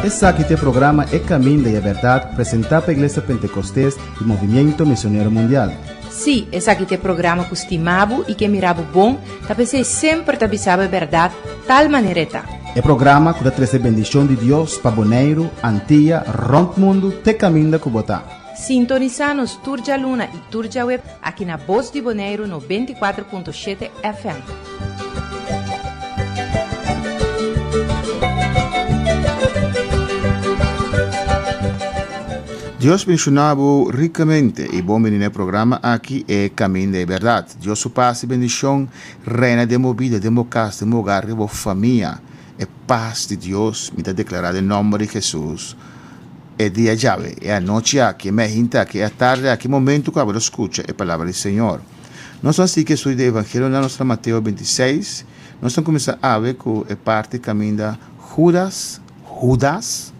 Esaki ta e programa E Caminda y e Berdad presenta pa Iglesia Pentecostes y Movimiento Misionero Mundial. Sí, esaki ta e programa ku stima bo i ke mira bo bon, ta p'esei semper ta bisa bo e bèrdat tal manera e ta. E programa ku ta trese bendishon di Dios pa Boneiru, Antia, rònt mundu te kaminda ku bo ta. Sintonisá nos tur djaluna i tur djaweb aki na Bos di Boneiru 94.7 FM. Dios bendiciona bo ricamente y bon bini na e programa aki E Caminda e Berdad. Dios su paz y bendicion reina den bo bida, den bo cas, den bo hogar, riba bo famia. E paz di Dios mi ta declara den nomber di Jesus e dia djawe, e anochi aki, e mejinta aki, e atarde aki, e momento cu abo ta scucha e palabra di Señor. Nos ta sigui estudio di Evangelio na nos ta Mateo 26. Nos ta cuminsa awe cu e parti caminda Judas, Judas,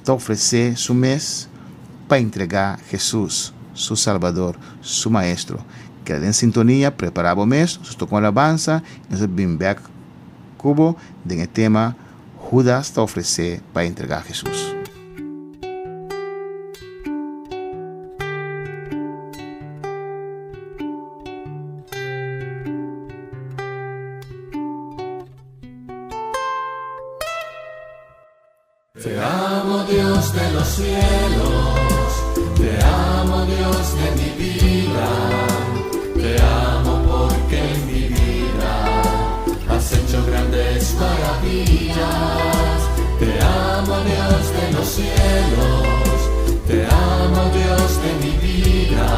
ta ofresé su mes pa entregá Hesus, su Salbador, su Maestro. Keda den sintonia, prepará bo mes, nos ta toka un alabansa i nos ta bin bèk ku bo den e tema Hudas ta ofresé pa entregá Hesus. Te amo Dios de los cielos, te amo Dios de mi vida, te amo porque en mi vida has hecho grandes maravillas. Te amo Dios de los cielos, te amo Dios de mi vida,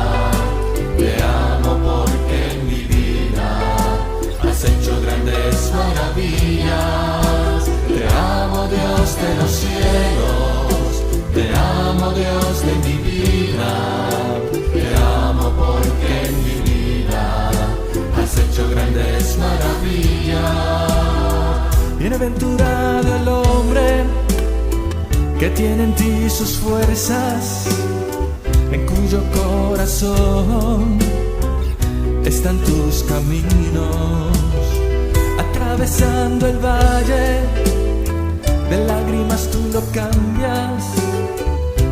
te amo porque en mi vida has hecho grandes maravillas. Te amo Dios de los cielos, te amo Dios de mi vida, te amo porque en mi vida has hecho grandes maravillas. Bienaventurado el hombre que tiene en ti sus fuerzas, en cuyo corazón están tus caminos. Atravesando el valle de lágrimas tú lo cambias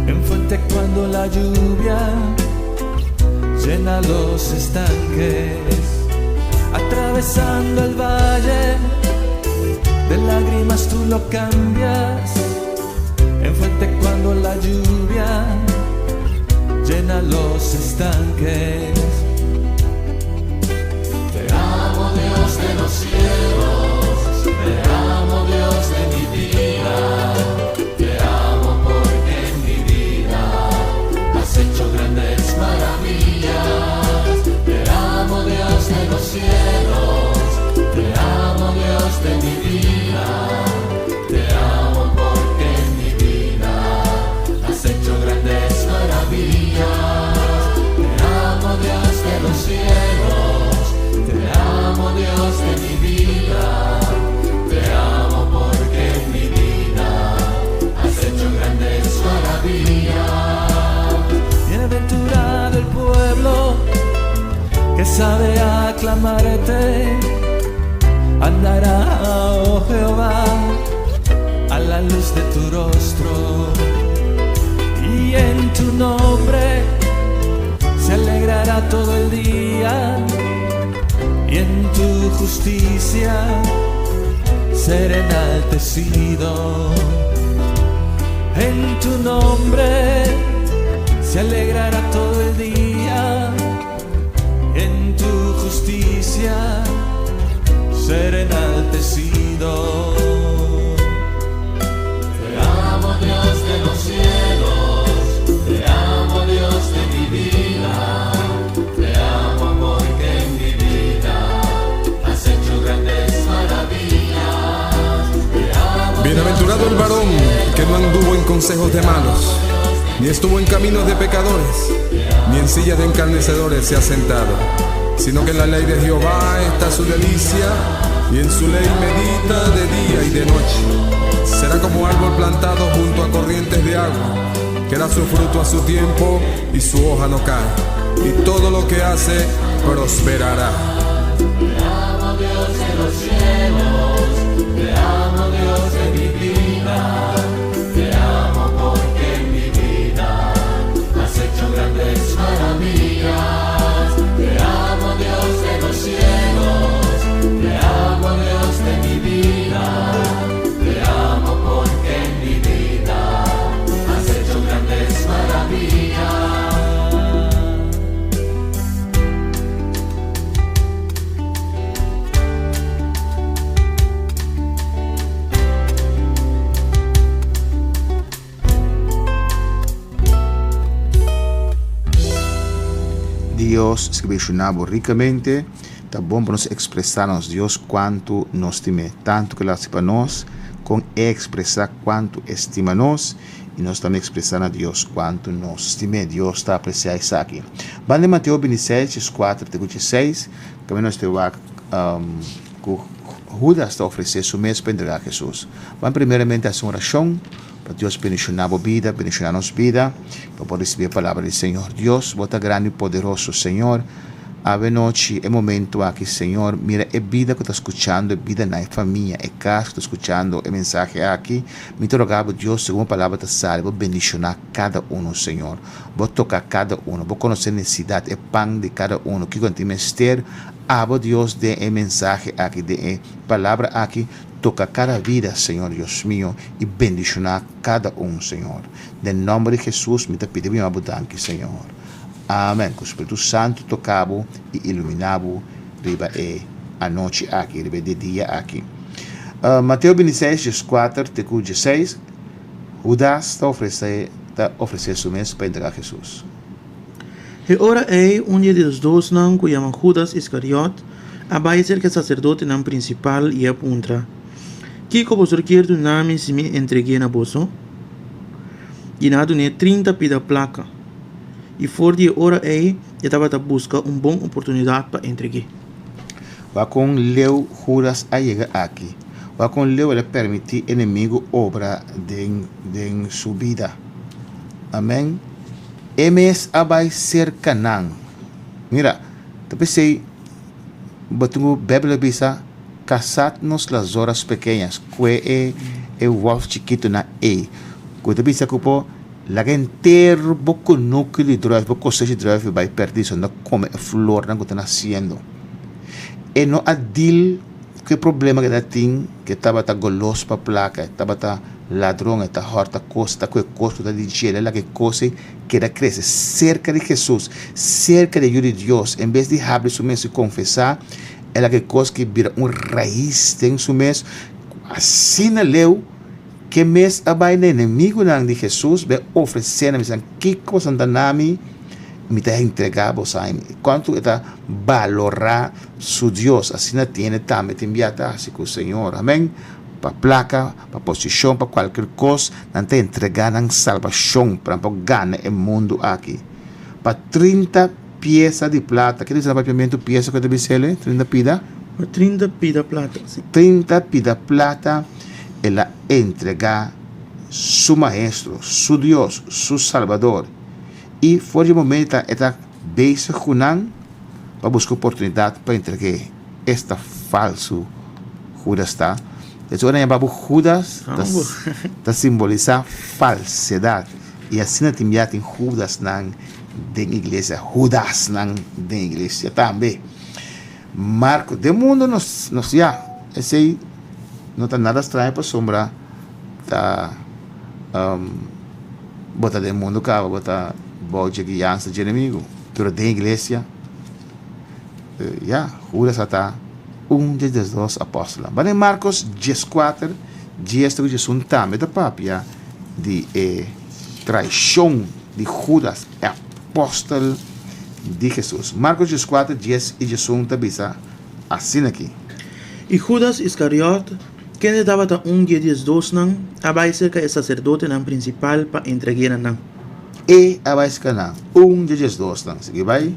en fuente cuando la lluvia llena los estanques. Atravesando el valle de lágrimas tú lo cambias en fuente cuando la lluvia llena los estanques. Te amo Dios de los cielos, te amo Dios de mi vida, te amo porque en mi vida has hecho grandes maravillas. Te amo Dios de los cielos, te amo Dios de mi vida, te amo porque en mi vida has hecho grandes maravillas. Te amo Dios de los cielos, te amo Dios de mi vida, te amo porque en mi vida has hecho grandes maravillas. Bienaventurado el pueblo que sabe aclamarte, andará, oh Jehová, a la luz de tu rostro, y en tu nombre se alegrará todo el día, y en tu justicia será enaltecido. En tu nombre se alegrará todo el día, en tu justicia será enaltecido. Te amo Dios de los cielos, te amo Dios de mi vida, te amo porque en mi vida has hecho grandes maravillas. Te amo, Bienaventurado el varón que no anduvo en consejos de malos, ni estuvo en caminos de pecadores, ni en silla de encarnecedores se ha sentado, sino que en la ley de Jehová está su delicia, y en su ley medita de día y de noche. Será como árbol plantado junto a corrientes de agua, que da su fruto a su tiempo y su hoja no cae, y todo lo que hace prosperará. Te amo Dios de los cielos, te amo Dios. Dios sigui bendiciona bo ricamente. Ta bon pa nos expresa nos Dios cuanto nos stim'e. Tanto cu el a haci pa nos, con e expresa cuanto e stima nos, y nos tambe expresa na Dios cuanto nos stim'e. Dios ta aprecia esaki. Ban den Mateo 26, 14 te cu 16, caminda nos te wak cu Judas ta ofrece su mes pa entrega Jesus. Ban primeramente haci un oracion pa Dios bendiciona bo bida, bendiciona nos bida, pa por ricibi e palabra di Señor. Dios, bo ta grandi y poderoso, Señor. Awe nochi, e momento aki, Señor, mira e bida cu ta scuchando, e bida na e famia, e cas cu ta scuchando e mensahe aki. Mi ta roga bo, Dios, segun bo palabra ta sali, bo bendiciona cada uno, Señor. Bo toca cada uno, bo conoce necesidad, e pan di cada uno, kico nan tin mester. Abo, Dios, den e mensahe aki, den e palabra aki, toca cada vida, Señor Dios mio, y bendiciona cada un, Señor. Den nomber di Jesus mi ta pidi bo y yama bo danki, Señor. Amen. Ku Spiritu Santu toka bo i iluminá bo riba e anochi aki, riba e di dia aki. Mateo 26, 14 te ku 16, Hudas ta ofresé ta ofresé su mes pa entregá Hesus. E ora ei un di e diesdosnan ku yama Hudas Iskariòt a bai serka e saserdotenan prinsipal i a puntra, Kiko boso kier duna mi si mi entreg'é na boso? I nan a dun'é trinta pida plaka. I for di e ora ei e tabata buska un bon oportunidat pa entreg'é. Wak kon leu Hudas a yega aki. Wak kon leu el a permití enemigu obra den den su bida. Amèn. E mes a bai serka nan. Mira, ta p'esei bo tin ku Beibel a bisa, Kasad nos las zoras pekeñas, kue e e wòlf chikitunan ei. Ku ta bisa ku por Laga henter bo kunuku di druif, bo kosecha di druif bai pèrdí, so no kome e flornan ku ta nasiendo. E no a dil ku e problema ku e ta tin, ku e tabata golos pa plaka, e tabata ladron, e ta hòrta kos, e ta kohe kos ku ta di djel, e laga e kos ei keda krese serka di Hesus, serka di e Yu di Dios. En bes di habri su mes i konfesá, e laga e kos ki bira un rais den su mes, ku asina leu. Ke mes a bai na enemigunan di Hesus bai ofresé nan, bisa, Kiko boso ta na mi? Mi ta entregá boso ai. Kuantu e ta balorá su Dios, asina tiene tambe tin bia ta hasi ku Señor. Amén. Pa plaka, pa posishon, pa kualker kos, nan ta entregá nan salbashon pa nan por gana e mundu aki. Pa 30 piesa di plata, ke ta bisa na papiamentu piesa ku e ta bisa el? 30 pida? Pa 30 pida plata, si. 30 pida plata. El a entregá su Maestro, su Dios, su Salbador. I for di e momento e ta bezig ku nan pa buska oportunidat pa entreg'é. Esta falsu Hudas ta. Esei ora nan yama bo Hudas ta simbolisá falsedat. I asina tin bia tin Hudasnan den iglesia, Hudasnan den iglesia tambe. Marco, Den mundo nos nos ya, esey no ta nada straño pasobra ta bo ta den mundo caba bo ta bou dje guiansa dje enemigo, pero den iglesia ya, Judas a ta un dje diesdos apostelnan. Ban den Marcos 14, dies te cu diesun tambe ta papia di e traicion di Judas, e apostel di Hesus. Marcos 14, 10 i 11 ta bisa asina aki. I Judas Iskariot, kende tabata un di e diesdosnan, a bai serka e saserdotenan prinsipal pa entreg'é na nan. E a bai serka nan, un di e diesdosnan. Sigui bai.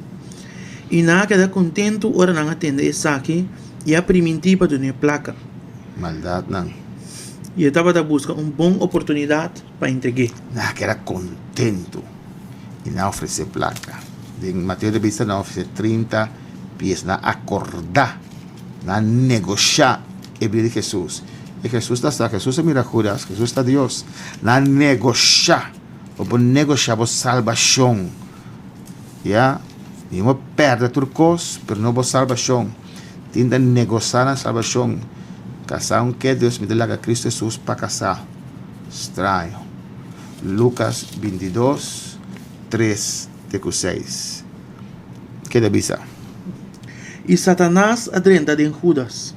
I nan a keda kontentu ora nan a tende esaki i a primintí pa dun'é plaka. Maldatnan. I e tabata buska un bon oportunidat pa entreg'é. Nan a keda kontentu i nan a ofresé plaka. Den Mateo ta bisa nan a ofresé 30 pies. Nan a akordá, nan a negoshá e bida di Hesus. I Hesus ta sa, Hesus a mira Hudas, Hesus ta Dios. Nan a negoshá, bo por negoshá bo salbashon. Ya, mi bo pèrdè tur kos, pero no bo salbashon. Tin ta negosá nan salbashon. Kasá un ke Dios, mi ta laga Kristu Hesus pa kasá. Straño. Lucas 22, 3 te ku 6. Ke ta bisa? I Satanas a drenta den Judas,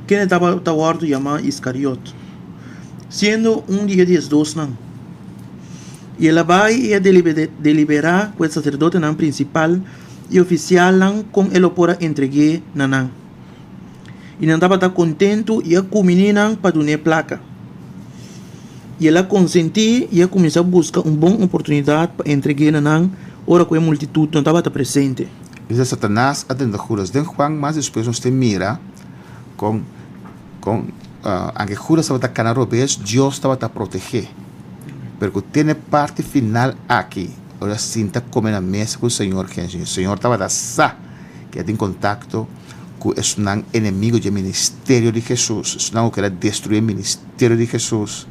kende tabata wòrdu yamá Iskariot, siendo un di e diesdosnan. I el a bai i a deliberá ku e saserdotenan prinsipal i ofisialnan kon e lo por a entreg'é na nan. I nan tabata kontentu i a kuminí nan pa dun'é plaka. I el a konsentí i a kuminsá buska un bon oportunidat pa entreg'é na nan ora ku e multitut no tabata presente. Bisa Satanas a tenta Judas. Den Juan mas despues nos te mira kon kon anke Judas tabata kana robes, Dios tabata proteg'é. Pero ku tene parti final aki, ora a sinta kome na mesa ku Señor Jesús, Señor tabata sa ku e tin kontakto ku esnan enemigo dje ministerio di Jesús, esnan ku kere destruí e ministerio di Jesús.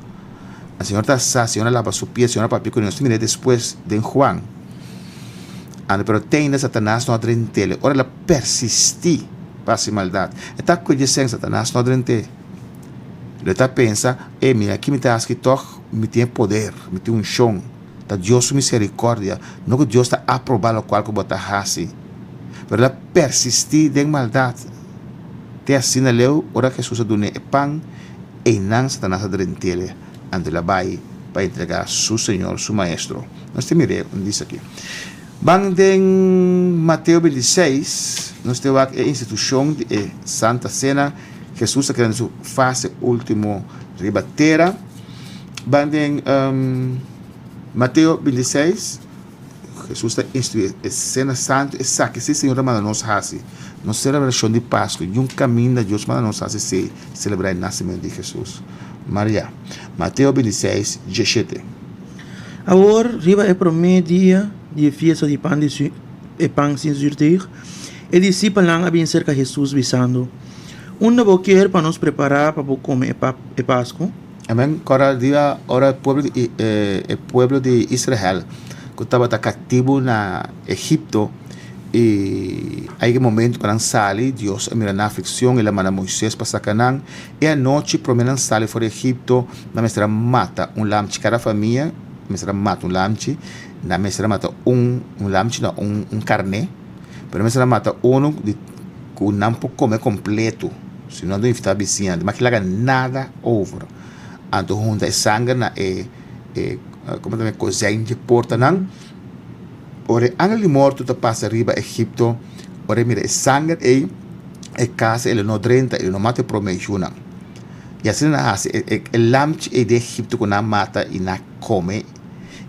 E Señor ta sa, Señor a laba su pia, Señor a papia ku nos. Mira despues den Juan. Ando pero te ainda Satanas no a drent'é. Ora el a persistí pa hasi maldat, e ta ku dje sen Satanas no a drent'é. Lo e ta pensa, E, mira aki mi ta hasi tòg, mi tin e poder, mi tin unshon. Ta Dios su misericordia, no cu Dios ta aproba locual cu bo ta haci. Pero el a persisti den maldad te asina leu ora Jesus a dun'é e pan, einan Satanas a drent'el, anto el a bai pa entrega su Señor, su Maestro. Nos ta mir'é un dis aki. Ban den Mateo 26, nos ta wak e institucion di e Santa Cena. Jesus ta keda den su fase ultimo riba tera. Ban den Mateo 26, Hesus ta instruí e sena santu, esaki si Señor ta manda nos hasi. Nos selebrashon di Pasku, niun kaminda Dios manda nos hasi si selebrá e nasimentu di Hesus. Maria. Mateo 26, 17. Awor, riba e promé dia di e fiesta di pan di e pan sin zürdeg, e disipelnan a bin serka Hesus bisando, Unda bo kier pa nos prepará pa bo kome e Pasku? Amen. Kòrda dia ora e pueblo di e pueblo di Israel ku tabata katibu na Egipto i a yega e momento pa nan sali, Dios a mira nan aflikshon, el a manda Moises pa saka nan. E anochi promé nan sali for di Egipto, nan mester a mata un lamchi, kada famia mester a mata un lamchi, nan mester a mata un un lamchi no un un karné, pero nan mester a mata unu di ku nan por kome kompleto, si no nan ta invitá bisiña, nan no laga nada over. Anto hunta e sanger na e e komo ta yama kozijn dje portanan. Ora e angel di morto ta pasa riba Egipto, ora e mira e sanger ei, e kasa ei lo no drenta, e lo no mata e prome yunan. I asina nan a hasi, e e lamchi ei di Egipto ku nan a mata i nan a kome,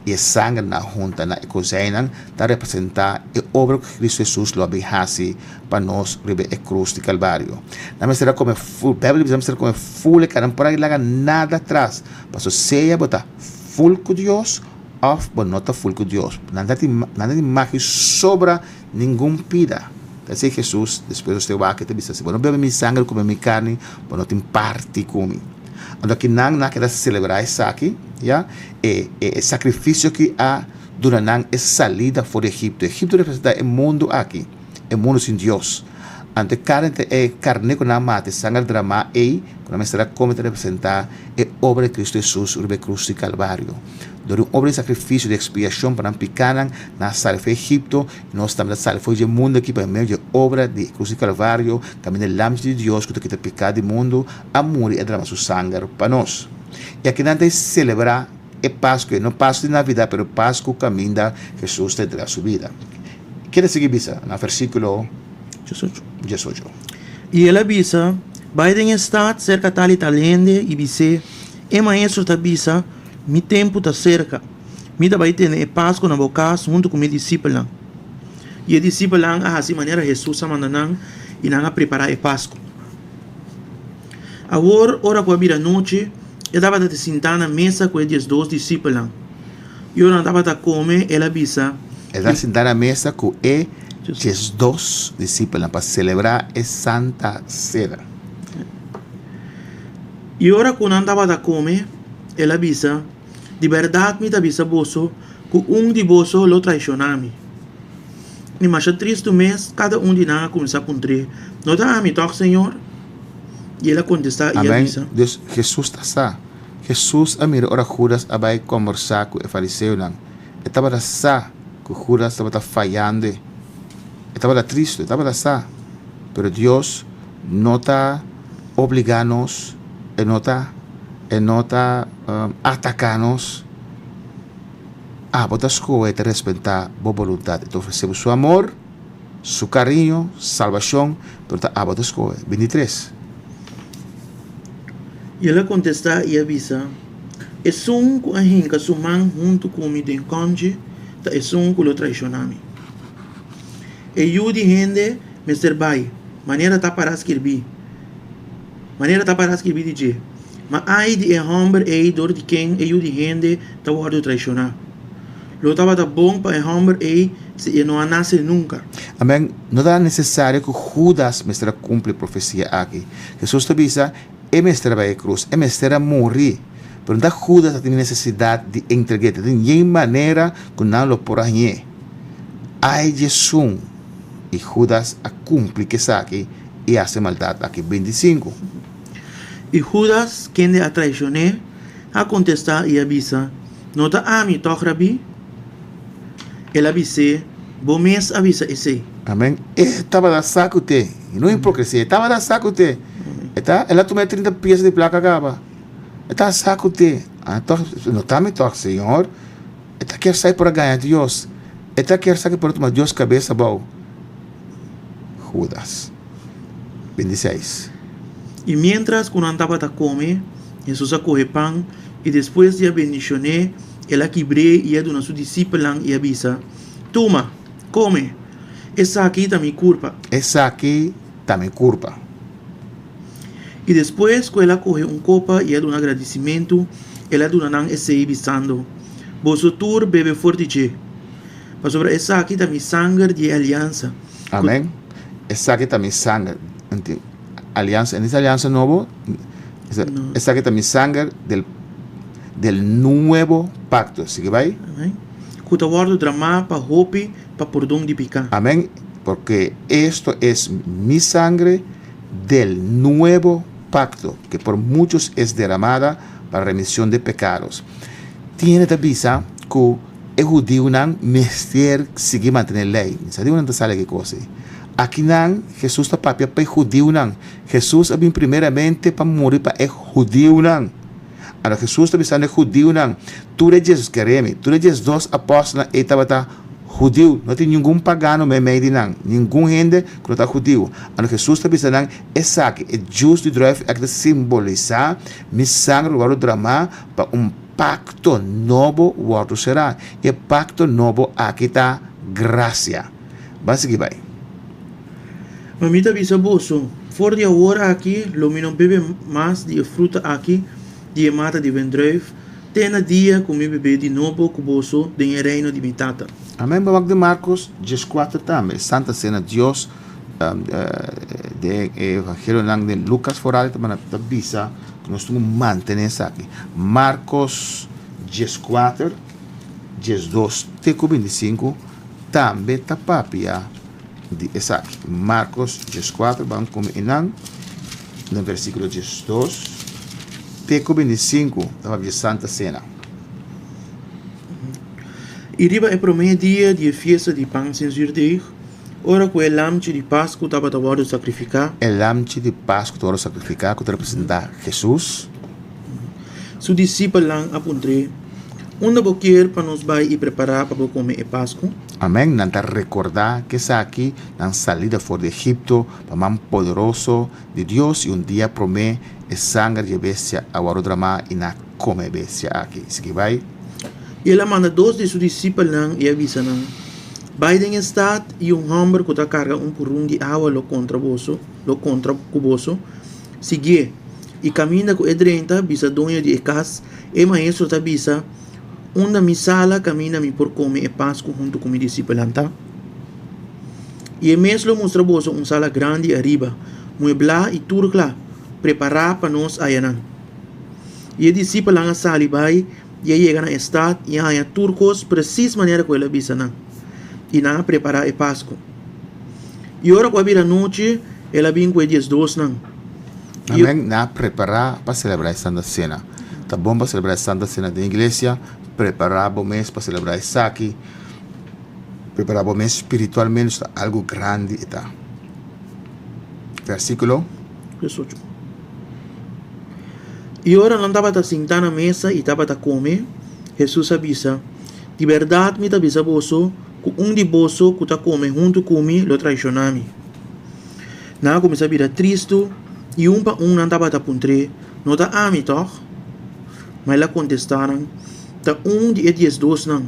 i e sanger nan a hunta na e kozijnnan, ta representá e obra ku Kristu Hesus lo a bin hasi pa nos riba e krus di Kalvario. Nan mester a kome ful, Beibel ta bisa nan mester a kome ful e karni, nan por a laga nada atras, pasobra sea bo ta ful ku Dios òf bo no ta ful ku Dios. Nan ta tin nan ta tin magi sobra ningun pida. Ta esei Hesus despues nos te wak e ta bisa, si bo no bebe mi sanger i kome mi karni, bo no tin parti ku mi. Anto kinan nan a keda selebrá esaki, ya, e e sakrifisio ki a duna nan e salida for di Egipto. Egipto representá e mundu aki. E mundu sin Dios. Anto e karni ta e karné ku nan a mata, e sanger dramá ei ku nan mester a kome ta representá e obra di Kristu Hesus riba e krus di Kalvario. Dor di un obra di sakrifisio di ekspiashon pa nan pikánan, nan a sali for Egipto i nos tambe ta sali for dje mundu aki pa medio dje obra di e krus di Kalvario, kaminda e Lamchi di Dios ku ta kita piká di mundu a muri i a drama su sanger pa nos. I aki nan ta selebrá e Pasku, e no Pasku di Navidat pero Pasku kaminda Hesus ta entrega su bida. Keda sigui bisa na versíkulo 18. I el a bisa, Bai den e stat serka tal i tal hende i bis'é, E Maestro ta bisa, Mi tempu ta serka. Mi ta bai tene e Pasku na bo kas huntu ku mi disipelnan. I e disipelnan a hasi manera Hesus a manda nan, i nan a prepará e Pasku. Awor, ora ku a bira nochi, e tabata ta sintá na mesa ku e 12 disipelnan. I ora nan tabata kome, el a bisa. El a sinta na mesa ku e 12 disipelnan pa selebrá e Santa Sena. I ora ku nan tabata kome, el a bisa, Di bèrdat mi ta bisa boso ku un di boso lo traishoná mi. I masha tristu mes, kada un di nan a kuminsá puntr'é, No ta ami tòg, Señor? I el a kontestá i a Amèn. bisa. Dus, Hesus ta sa. Hesus a mira ora Hudas a bai kombersá ku e fariseonan. E tabata sa ku Hudas tabata fayando. E tabata tristu, e tabata sa. Pero Dios no ta obligá nos, e no ta e no ta ataká nos. Abo ta skohe ta respetá bo boluntat. E ta ofresé bo su amor. Su kariño, salbashon, pero ta abo ta skohe. 23. I el a kontestá i a bisa, Esun ku a hinka su man huntu ku mi den kònchi ta esun ku lo traishoná mi. E Yu di hende mester bai, manera ta pará skirbí, manera ta pará skirbí di dje. Ma ai di e hòmber ei dor di ken e Yu di hende ta wòrdu traishoná! Lo tabata bon pa e hòmber ei si e no a nase nunka. Amèn. No ta nesesario ku Hudas mester a kumpli e profesia aki. Hesus ta bisa, E mester a bai e krus, e mester a muri. Pero no ta Hudas a tene nesesidat di entreg'é, ta tin yen manera ku nan lo por a hañ'é. Ai di esun! I Hudas a kumpli ku esaki i a hasi e maldat aki. 25. I Hudas, kende a traishon'é, a kontestá i a bisa, No ta ami, tòg, Rabí? El a bis'é, Bo mes a bisa esei. Amèn. E tabata sa ku te. I no hipokresia. E tabata sa ku te. E ta, el a tuma e trinta piesa di plaka kaba. E ta sa ku te. Ah, tòg, no ta mi tòg, Señor. E ta kier sa e por a gaña Dios. E ta kier sa ku e por a tuma Dios kabes abou. Hudas. 26. I miéntras ku nan tabata kome, Hesus a kohe pan, i despues di a bendishon'é, el a kibr'é i a duna su disipelnan i a bisa, Tuma, kome, esaki ta mi kurpa. Esaki ta mi kurpa. I despues ku el a kohe un kopa i a duna gradisimentu, el a duna nan esei, bisando, Boso tur bebe for di dje, pasobra esaki ta mi sanger di e aliansa, ku. Amèn. Esaki ta mi sanger. Aliansa, en esta aliansa nobo, esaki ta mi sanger del, del nuevo pacto. Sigui bai. Amèn. Ku ta wòrdu dramá pa hopi pa pordon di piká. Amèn. Porque esto es mi sangre del nuevo pacto, que por muchos es derramada para remisión de pecados. Tin hende ta bisa ku e hudiunan mester sigui mantené lei. Mi sa di unda ta sali aki kos ei. Akinan Hesus ta papia pa e hudiunan. Hesus a bin primeramente pa muri pa e hudiunan. Anto Hesus ta bisando e hudiunan, tur e Jesus keremi, tur e diesdos apòstelnan ei tabata hudiu, no tin ningun pagano meimei di nan, ningun hende ku no ta hudiu. Anto Hesus ta bisa nan, Esaki, e jus di druif aki ta simbolisá mi sangre ku wòrdu dramá pa un pakto nobo wòrdu será. I e pakto nobo aki ta grasia. Ban sigui bai. Ma mi ta bisa boso, for di awor aki lo mi no bebe mas di e fruta aki di e mata di wendruif, te na dia ku mi beb'é di nobo ku boso den e reino di mi Tata. Amen. Bo wak den Marcos dieskuater tambe, e Santa Sena Dios den e evangelionan den Lucas foral ta manda ta bisa ku nos tin ku mantené esaki. Marcos dieskuater, diesdos te ku bintisinku tambe ta papia di esaki. Marcos dieskuater, ban kome einan den versíkulo diesdos te ku bintisinku ta papia di Santa Sena. I riba e promé dia di e fiesta di Pan sin Zürdeg, ora ku e lamchi di Pasku tabata wòrdu sakrifiká. E lamchi di Pasku ta wòrdu sakrifiká ku ta representá Hesus. Su disipelnan a puntr'é, Unda bo kier pa nos bai i prepará pa bo kome e Pasku? Amèn. Nan ta rekordá ku esaki nan salida for di Egipto pa man poderoso di Dios i un dia promé e sanger di e bestia a wòrdu dramá i nan a kome e bestia aki. Sigui bai. I el a manda dos di su disipelnan i a bisa nan, Bai den e stat i un hòmber ku ta karga un purun di awa lo kontra boso, lo kontra ku boso. Siguié, i kaminda ku e drenta, bisa doño di e kas, E maestro ta bisa, Unda mi sala kaminda mi por kome e Pasku huntu ku mi disipelnan ta? I e mes lo mustra boso un sala grandi ariba, mueblá i tur kla, prepará pa nos ayanan. I e disipelnan a sali bai i a yega na e stat i a haña tur kos presis manera ku el a bisa nan. I nan a prepará e Pasku. I ora ku a bira nochi, el a bin ku e diesdosnan. Amen. Nan a prepará pa selebrá e Santa Sena. Ta bon pa selebrá e Santa Sena den iglesia. Prepará bo mes pa selebrá esaki. Prepará bo mes spiritualmente, ta algu grandi e ta. Versíkulo. 18. I ora nan tabata sintá na mesa i tabata kome, Hesus a bisa, Di bèrdat mi ta bisa boso, ku un di boso ku ta kome huntu ku mi lo traishoná mi. Nan a kuminsá bira tristu i un pa un nan tabata puntr'é, No ta ami, tòg? Ma el a kontestá nan, Ta un di e diesdosnan,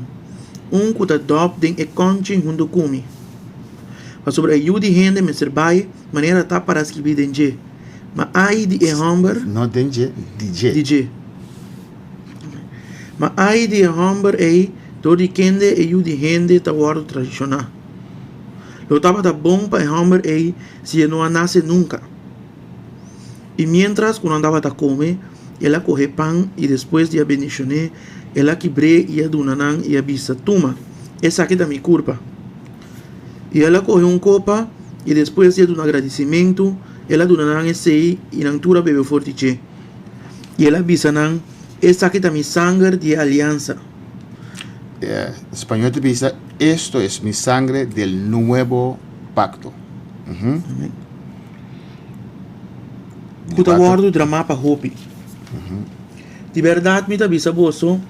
un ku ta dòp den e kònchi huntu ku mi. Pasobra e Yu di hende mester bai manera ta para skibí den dje. Ma ai di e hòmber. No den dje, di dje. Di dje. Ma ai di e hòmber ei dor di kende e Yu di hende ta wòrdu traishoná! Lo tabata bon pa e hòmber ei si e no a nase nunka. I miéntras ku nan tabata kome, el a kohe pan i despues di a bendishon'é, el a kibr'é i a duna nan i a bisa, Tuma, esaki ta mi kurpa. I el a kohe un kopa i despues di a duna gradisimentu, el a duna nan esei i nan tur a bebe for di dje. I el a bisa nan, Esaki ta mi sanger di e aliansa. E spañol ta bisa, Esto es mi sangre del nuevo pacto. Amen. Ku ta wòrdu dramá pa hopi. Di bèrdat mi ta bisa boso,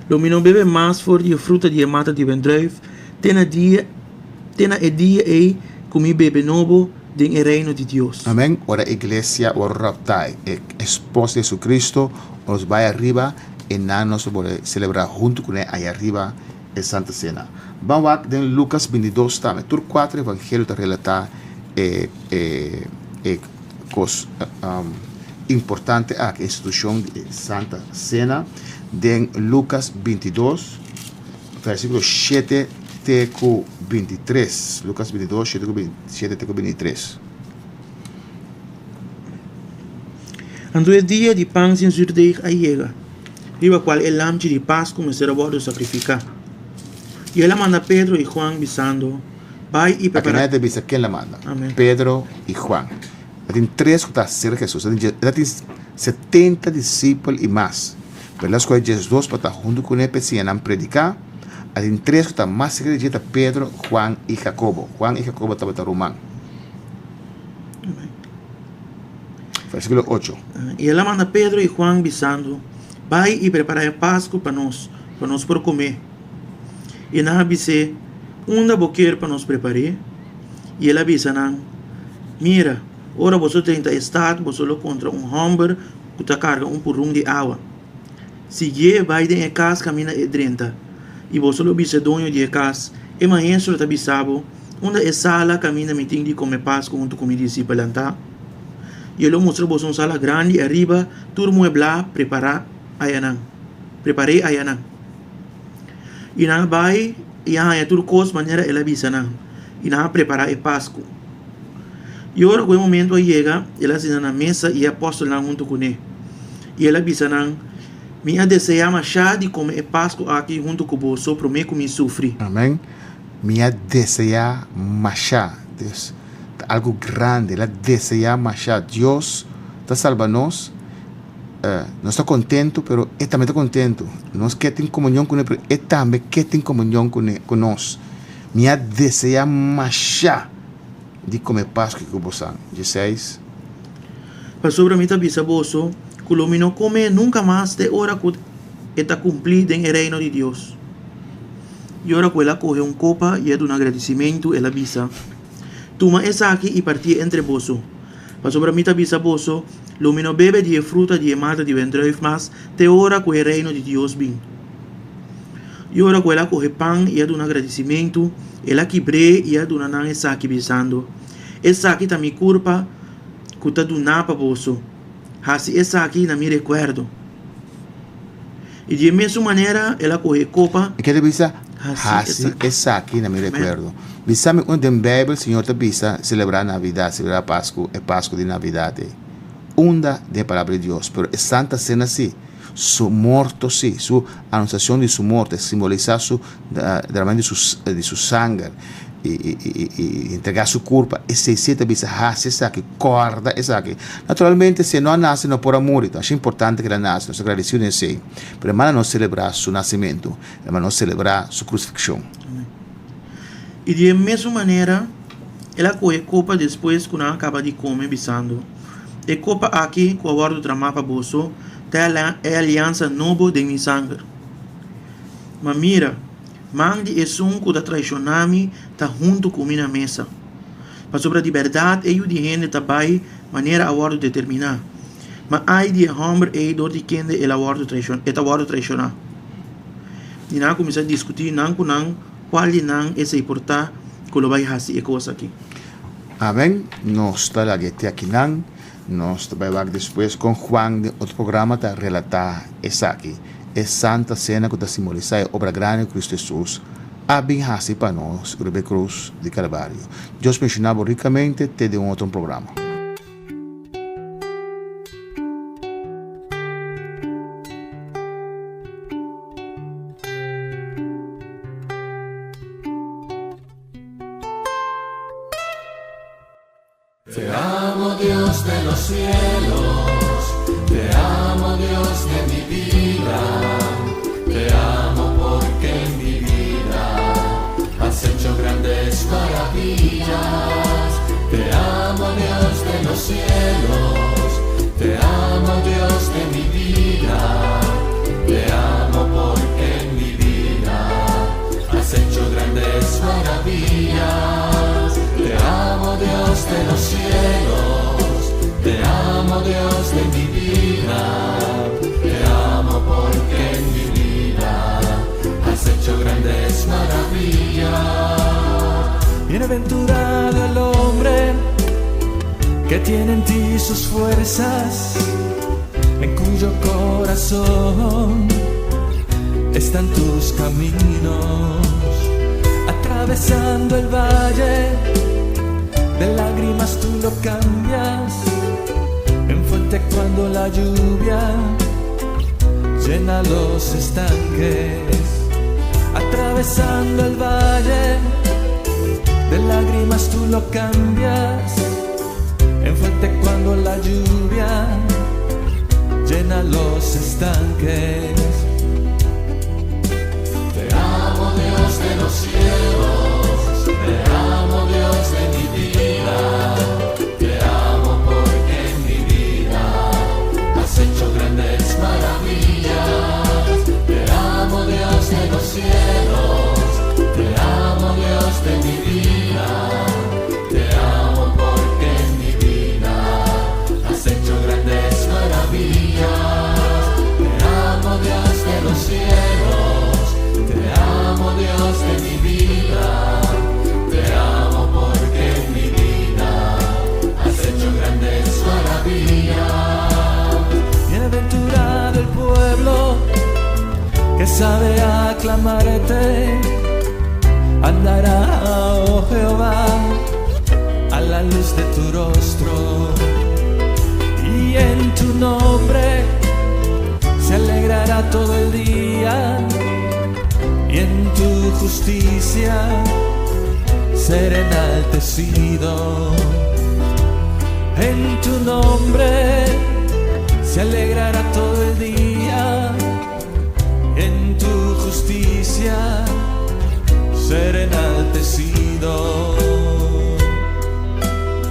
lo mi no bebe mas for di e fruta di e mata di wendrùif te na dia te na e dia ei ku mi bebe nobo den e Reino di Dios. Amen. Ora e iglesia wòrdu raptá, e esposa di Jesucristo, nos bai ariba i nan nos lo por selebrá huntu kuné aya riba e Santa Sena. Ban wak den Lukas bintidos tambe. Tur kuater evangelio ta relatá e e e kos importante aki, e institushon di e Santa Sena. Den Lukas bintidos, versíkulo shete te ku bintitres. Lukas bintidos, shete ku shete te ku bintitres. Anto e dia di pan sin zurdeeg a yega, riba kual e lamchi di Pasku mester a wòrdu sakrifiká. I el a manda Pedro i Juan, bisando, Bai i prepará. Aki nan ta bisa ken el a manda, Amen. Pedro i Juan. Ta tin tres ku ta serka Hesus. Ta tin ta tin setenta disipel i mas. Pero el a skohe diesdos pa ta huntu kuné pa e siña nan prediká. A tin tres ku ta mas serka di dje ta Pedro, Juan i Jakobo. Juan i Jakobo tabata ruman. Versíkulo ocho. I el a manda Pedro i Juan, bisando, Bai i prepará e Pasku pa nos, pa nos por kom'é. I nan a bis'é, Unda bo kier pa nos prepar'é? I el a bisa nan, Mira, ora boso drenta e stat, boso lo kontra un hòmber ku ta karga un purun di awa. Siguié bai den e kas kaminda e drenta, i boso lo bisa e doño di e kas, E Maestro ta bisa bo, Unda e sala kaminda mi tin di kome Pasku huntu ku mi disipelnan ta? I e lo mustra boso un sala grandi ariba, tur mueblá prepará ayanan. Prepar'é ayanan. I nan a bai i a haña tur kos manera el a bisa nan, i nan a prepará e Pasku. I ora ku e momentu a yega, el a sinta na mesa i e apòstelnan huntu kuné. I el a bisa nan, Mi a deseá mashá di kome e Pasku aki huntu ku boso promé ku mi sufri. Amèn. Mi a deseá mashá. Dios ta algu grandi. El a deseá mashá. Dios ta salba nos. Nos ta kontentu, pero E tambe ta kontentu. Nos ke tin komunion kuné, pero E tambe ke tin komunion kuné, ku nos. Mi a deseá mashá di kome Pasku ku bosan. Dieseis. Pasobra mi ta bisa boso ku lo mi no kome nunka mas te ora ku e ta kumplí den e Reino di Dios. I ora ku el a kohe un kopa i a duna gradisimentu, el a bisa, Tuma esaki i partié entre boso, pasobra mi ta bisa boso, lo mi no bebe di e fruta di e mata di wendrùif mas te ora ku e Reino di Dios bin. I ora ku el a kohe pan i a duna gradisimentu, el a kibr'é i a duna nan esaki, bisando, Esaki ta mi kurpa ku ta duná pa boso. Hasi esaki na mi rekuerdo. I di e mesun manera el a kohe e kopa. E kere bisa, Hasi esaki na mi rekuerdo. Bisa mi unda den Beibel Señor ta bisa selebrá Navidat, selebrá Pasku, e Pasku di Navidat ei. Unda den e Palabra di Dios. Pero e Santa Sena sí, su morto sí, su anunciacion di su morto, e simbolisá su derramamento di su sanger i entregá su kurpa, esei sí ta bisa hasi esaki, kòrda esaki. Naturalmente, si e no a nase, no por a muri. Ta masha importante ku el a nase, nos ta gradisido den esei. Pero e manda nos selebrá su nasementu, e manda nos selebrá su krusifikshon. I di e mesun manera, el a kohe kopa despues ku nan a kaba di kome, bisando, E kopa aki ku a wòrdu dramá pa boso ta e aliansa nobo den mi sanger. Ma mira! Man di esun ku ta traishoná mi ta huntu ku mi na mesa. Pasobra di bèrdat e Yu di hende ta bai manera a wòrdu determiná, ma ai di e hòmber ei dor di kende el a wòrdu e ta wòrdu traishoná. I nan a kuminsá diskutí nan ku nan kual di nan esei por ta ku lo bai hasi e kos akí. Amen, nos ta laga e te akinan, nos ta bai wak despues kon Juan den otro programa ta relatá esaki, e Santa Sena ku ta simbolisá e obra grandi ku Kristu Hesus a bin hasi pa nos riba e krus di Kalvario. Dios benshoná bo rikamente te den un otro programa. Te amo Dios de los cielos, te amo Dios de mi vida, te amo porque en mi vida has hecho grandes maravillas. Te amo Dios de los cielos, te amo Dios de mi vida, te amo porque en mi vida has hecho grandes maravillas. Te amo Dios de los cielos, te amo Dios de mi vida, te amo porque en mi vida has hecho grandes maravillas. Bienaventurado el hombre que tiene en ti sus fuerzas, en cuyo corazón están tus caminos, atravesando el valle de lágrimas tú lo cambias en fuente cuando la lluvia llena los estanques, atravesando el valle de lágrimas tú lo cambias en fuente cuando la lluvia llena los estanques. Te amo Dios de los cielos, te amo Dios de mi vida, te amo porque en mi vida has hecho grandes maravillas. Te amo Dios de los cielos, te amo Dios de mi vida, te amo porque en mi vida has hecho grandes maravillas. Te amo Dios de los cielos, te amo Dios de mi vida, te amo porque en mi vida has hecho grandes maravillas. Bienaventurado el pueblo que sabe aclamarte, andará, oh Jehová, a la luz de tu rostro, y en tu nombre se alegrará todo el día, y en tu justicia será enaltecido. En tu nombre se alegrará todo el día, en tu justicia será enaltecido.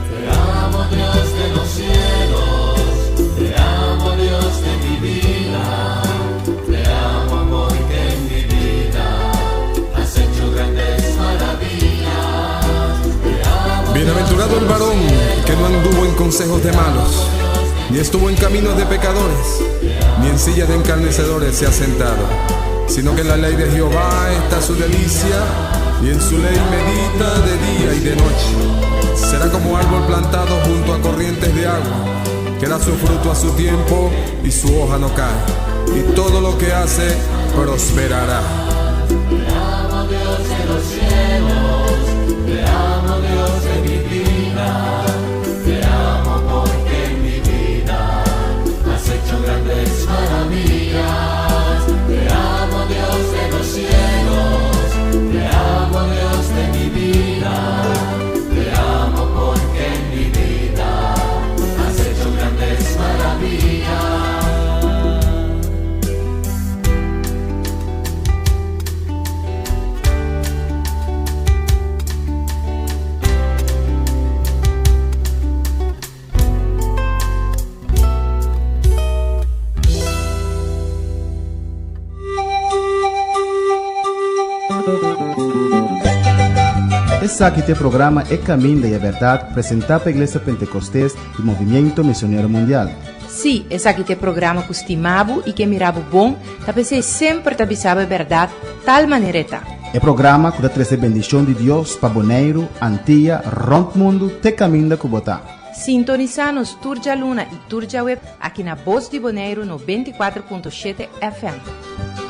Te amo Dios de los cielos, te amo Dios de mi vida, te amo porque en mi vida has hecho grandes maravillas. Te amo Bienaventurado el varón que no anduvo en consejos de malos, ni estuvo en caminos de pecadores, ni en silla de encarnecedores se ha sentado, sino que en la ley de Jehová está su delicia, y en su ley medita de día y de noche. Será como árbol plantado junto a corrientes de agua, que da su fruto a su tiempo y su hoja no cae, y todo lo que hace prosperará. Te amo Dios de los cielos, te amo Dios de mi vida, te amo porque en mi vida has hecho grandes maravillas. Te amo Dios de los cielos, te amo Dios de mi vida, te amo porque en mi vida has hecho grandes maravillas. Esaki ta e programa E Caminda y e Berdad, presenta pa Iglesia Pentecostes y Movimiento Misionero Mundial. Sí, esaki ta e programa ku stima bo i ke mira bo bon, ta p'esei semper ta bisa bo e bèrdat tal manera e ta. E programa ku ta trese bendishon di Dios pa Boneiru, Antia, rònt mundu te kaminda ku bo ta. Sintonisá nos tur djaluna i tur djaweb aki na Bos di Boneiru 94.7 FM.